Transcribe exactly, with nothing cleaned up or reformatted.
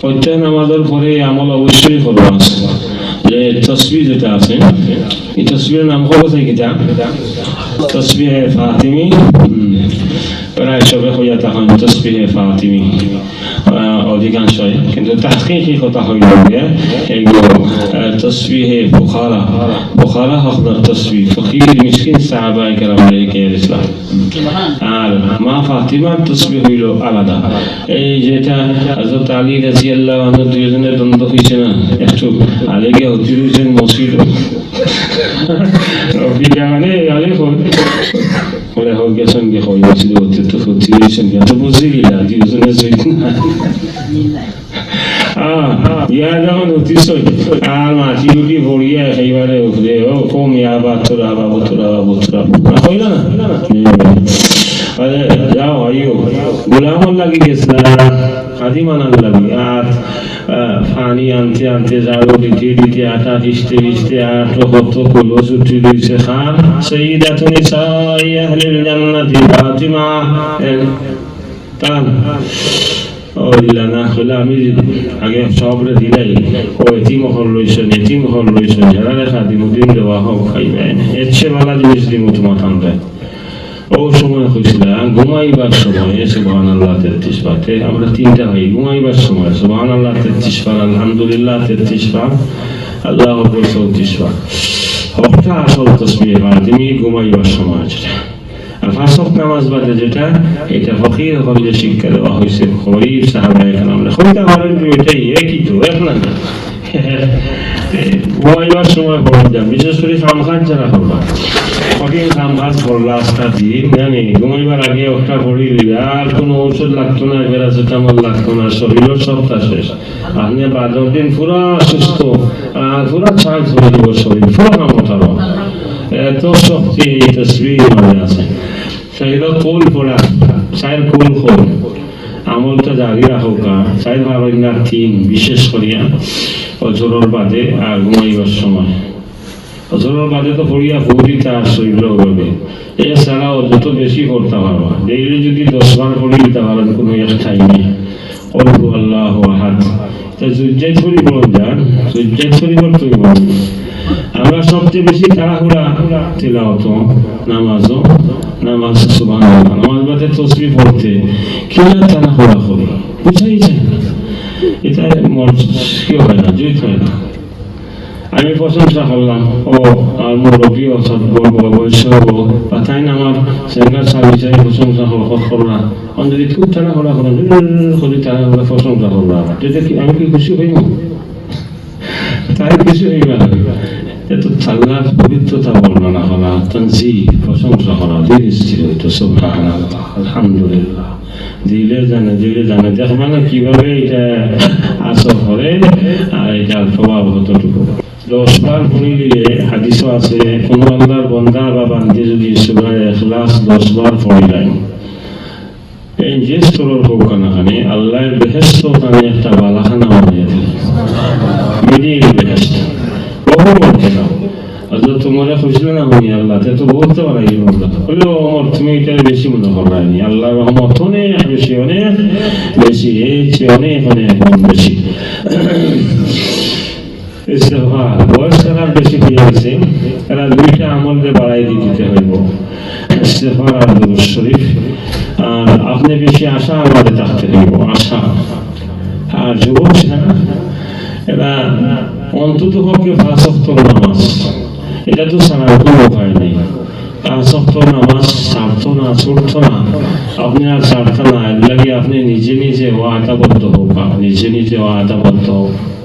প্রত্যেক নামাজর পরে এই আমল অবশ্যই করবা। যে তসবিহ যেটা আছে, এই তসবিহর নাম কওয়া যায় কিতা? তসবিহে ফাতিমি। হুম। প্রায় সবে কইয়া থাকইন তসবিহে ফাতিমি, আহ, অধিকাংশই। কিন্তু তাহকিকি কথা অইল গিয়া এইগুলো, আহ, তসবিহে ফুকারা। ফুকারা অকলর তসবিহ, ফকির মিসকিন সাহাবায়ে কেরামরে কে দিছলা। আর মা ফাতিমার তসবিহ অইল আলাদা। এই যেটা হযরত আলী রাদিয়াল্লাহু আনহু দুইজনের দ্বন্দ্ব অইছে না, একটু আগে গিয়া হতি রইছেন মসজিদ। রফিকা মানে আলী কই? বলে, "হো, গেছেন গিয়া কই, মসজিদ হতে তো হতি রইছেন গিয়া, তো বুঝি গেলা, দুইজনে জুইত না।" আহ, ইয়া যখন হতিস, আর মাটি উঠি পড়িয়া একেবারে উঠে, "ও, কম ইয়া বাতুরা, বাবুতুরা, বাবুতুরা।" না, কইল না? আরে, যাও, আইও। গোলামর লাগি গেছলা, খাদিমানার লাগি। আর, আহ, পানি আনতে আনতে, ঝাড়ু দিতে দিতে, আটা পিষতে পিষতে, আর তো কত কলস উঠি রইছে। খান, সাইয়্যিদাতু নিসাই আহলিল জান্নাতি ফাতিমা। এ, তান। ও দিলা না, কইলা, "আমি আগে সবরে দিলাই, ও এতিম অকল রইছইন, এতিম অকল রইছইন, হেরারে খাদিমুদ্দিন দেওয়া হোক, খাইবায় না। এর চেয়ে ভালা জিনিস দিমু তুমার কান্দে।" ও সময় কইছিলা, ঘুমাইবার সময়, সুবহানাল্লাহ তেত্রিশ বার। তে আমরা তিনটা ভাই, ঘুমাইবার সময়, সুবহানাল্লাহ তেত্রিশ বার, আলহামদুলিল্লাহ তেত্রিশ বার, আল্লাহু আকবার চৌত্রিশ বার। হকটা আসল তসবিহে ফাতিমি ঘুমাইবার সময় যেটা। আর পাঁচ ওয়াক্ত নামাজ বাদে যেটা, এটা ফকির অকলরে শিক্ষা দেওয়া অইছে, গরিব সাহাবায়ে কেরামরে। কইতা পারেন যে এটাই একই তো, এক না? ঘুমাইবার সময় পড়া যায়, বিশেষ করি কাম কাজ যারা করবা, কঠিন কাম কাজ করলা আস্তা দিন, জানি, ঘুমাইবার আগে একটা পড়ি দিলে আর কোনো ঔষধ লাগতো না, প্যারাসিটামল লাগতো না, শরীরর সবটা শেষ। আপনে বাদর দিন পুরা সুস্থ, আর পুরা চার্জ অই যিবো শরীর, পুরা কাম করতে পারবা। এত শক্তি এই তসবিহর মাঝে আছে। চাইরো কৌল পড়া, চাইর কৌল কর। আমলটা জারি রাখউক্কা, চাইর পারইন না তিন, বিশেষ করিয়া ফজরর বাদে আর ঘুমাইবার সময়। ফজরর বাদে তো পড়িয়া পড়িতা আর শরীরও অইবে। এছাড়াও যত বেশি পড়তা পারবা, ডেইলি যদি দশ বার পড়ি দিতা পারেন কোনো এক টাইমে, কুল হুয়াল্লাহু আহাদ। তা জুজ্জাত শরীফ পড়ুন যান, জুজ্জাত শরীফ পড়তে অইবো। আমরা সবচেয়ে বেশি তাড়াহুড়া তিলাওয়াত, নামাজও, নামাজ সুবহানাল্লাহ, নামাজ বাদে তসবিহ পড়তে কি না তাড়াহুড়া করি, বুঝাই যায় না। এটা মন কি হয় না, জুইত হয় না। আমি প্রশংসা করলাম, ও, আর মুরব্বী ও সব বড় বড় বয়স ও, বা তাইন আমার সেন্টার সার্ভিসে প্রশংসা কর-, কর-, করলা। আমি যদি খুব তাড়াহুড়া করি, করি তাড়াহুড়া প্রশংসা করলা। যেটা কি, আমি কি খুশি অইমু? তাই খুশি অইবা না। এ তো আল্লাহর পবিত্রতা বর্ণনা করা, তানজিহ, প্রশংসা করা, ধীর স্থির অইতো, সুবহানাল্লাহ, আলহামদুলিল্লাহ। দিলে জানে, দিলে জানে। দেখবা না কিভাবে এটা আসর করে, আর এটার প্রভাব কতটুকু। দশ বার পড়ি দিলে হাদিসও আছে, কোনো আল্লাহর বন্দা বা বান্দি যদি সূরা ইখলাস দশ বার পড়ি যায়, এই যে স্তরর হউক না কেনে, আল্লাহর বেহেশত তানে একটা বালাখানা বানাইয়া দিলে। মিডিল বেহেশত। বহু মর্যাদা। হযরত উমরে খুশি না হইয়া আল্লাহ, তে তো বলতে পারা গেল না। বলে, "ও উমর, তুমি এটা বেশি মনে করলায়নি। আল্লাহর রহমত অনেক বেশি, অনেক বেশি, এর চেয়ে অনেক, অনেক গুণ বেশি।" ইস্তেগফার, বয়স তারার বেশি হইয়া গেছে, এরা দুইটা আমলরে বাড়াই দিতে হইব, ইস্তেগফার আর দুরূদ শরীফ। আর আপনে বেশি আশা আমাদের থাকতে হইব, আশা। আর যুবক যারা, এরা অন্তত পক্ষে পাঁচ ওয়াক্ত নামাজ, এটা তো ছাড়ার কোনো উপায় নেই। পাঁচ ওয়াক্ত নামাজ ছাড়তো না, ছুটতো না, আপনে আর ছাড়তা না, এর লাগি আপনে নিজে নিজে ওয়াদাবদ্ধ হউক, নিজে নিজে ওয়াদাবদ্ধ হউক।